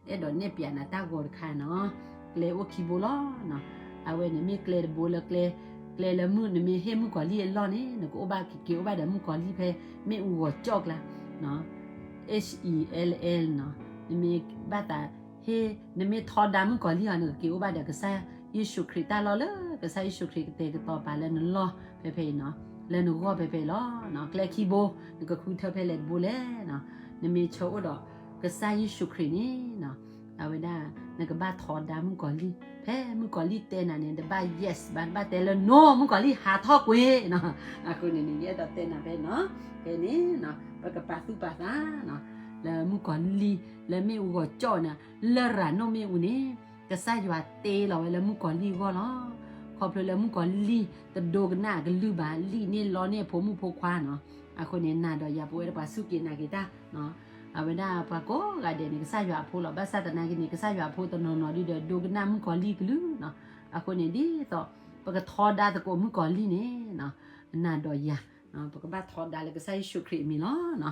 အဲၣ်ဒိးနဲၣ်ပျးနၤတၢ်ဂီၤတခါနီၤ, ကျဲအိၣ်ခံဘိလီၤနီၤ. အဝဲန့ၣ်မ့ၢ်ကျဲတဘိလၢကျဲ, ကျဲလၢမုၢ်နမ့ၢ်ဟ့ၣ်မုၣ်ကီၤလံၢ်အလီၢ်န့ၣ် နကအိၣ်ဘၣ်က့ၤအိၣ်ဘၣ်ဒီးမုၣ်ကီၤလံၢ်ဖဲမ့ၣ်အူဂီၤကၠီၣ်ကျါ, H E L L နီၤ. နမ့ၢ်ဘၣ်သးဟ့ၣ်, နမ့ၢ်ထီဒါမုၣ်ကီၤလံၢ်အီၤ နကက့ၤအိၣ်ဘၣ်ဒီးကစၢ်ယ့ၣ်ၡူးခရံာ်တၢ်လီၢ်လၢ ကစၢ်ယ့ၣ်ၡူးခရံာ်ကတဲာ်ကတီၤပာ်လၢနလီၢ်ဖဲဖဲအံၤနီၤ, လၢနဂီၢ်ဖဲဖဲအံၤလီၤ. ကျဲခံဘိ နကဃုထၢဖဲလဲၣ်တဘိလဲၣ်နီၤ. နမ့ၢ်ဆၢအိၣ်ဒီးကစၢ်ယ့ၣ်ၡူးခရံာ်န့ၣ်နီၤ, အဝဲဒၣ် နကဘၣ်ထီဒါမုၣ်ကီၤလံၢ်, ဖဲမုၣ်ကီၤလံၢ်တဲနၤန့ၣ် တဘၣ် yes ဘၣ်, တဘၣ်တဲလၢ no မုၣ်ကီၤလံၢ်ဟးထီၣ်ကွံာ်နီၤ. အဃိန့ၣ်န့ၣ် ယအဲၣ်ဒိးတဲနၤဖဲနီၤ, ဖဲန့ၣ်နီၤ ပကပာ်သူၣ်ပာ်သးနီၤ, လၢမုၣ်ကီၤလံၢ် လၢမ့ၣ်အူဂီၤကၠီၣ်န့ၣ်, လရာ်နိမ့ၣ်အူန့ၣ် ကစၢ်ယွၤတ့လီၤဝဲလၢမုၣ်ကီၤလံၢ်အဂီၢ်လီၤ. ခီဖျိလၢမုၣ်ကီၤလံၢ် တဒိကနၣ်အကလုၢ်ဘၣ်, လံၣ်န့ၢ်လီန့ၢ်အဖိမုၣ်ဖိခွါနီၤ. အဃိန့ၣ် နၤဒီးယၤပဝဲဒၣ်ပှၤစူၢ်က့ၤနာ်က့ၤတၢ် အဝဲဒၣ်ပှၤကိးဂၤဒဲးန့ၣ် ကစၢ်ယွၤအဖိလီၤ. ဘၣ်ဆၣ်သနာ်က့န့ၣ် ကစၢ်ယွၤအဖိတနီၤနီၤဒုဒီး ဒိကနၣ်မုၣ်ကီၤလံၢ်ကလုၢ်နီၤ. အဃိန့ၣ် ဒ်သိးပကထီဒါသကိးမုၣ်ကီၤလံၢ်န့ၣ် နၤဒီးယၤ ပကဘၣ်ထီဒါလၢကစၢ်ယ့ၣ်ၡူးခရံာ်အမံၤလီၤ.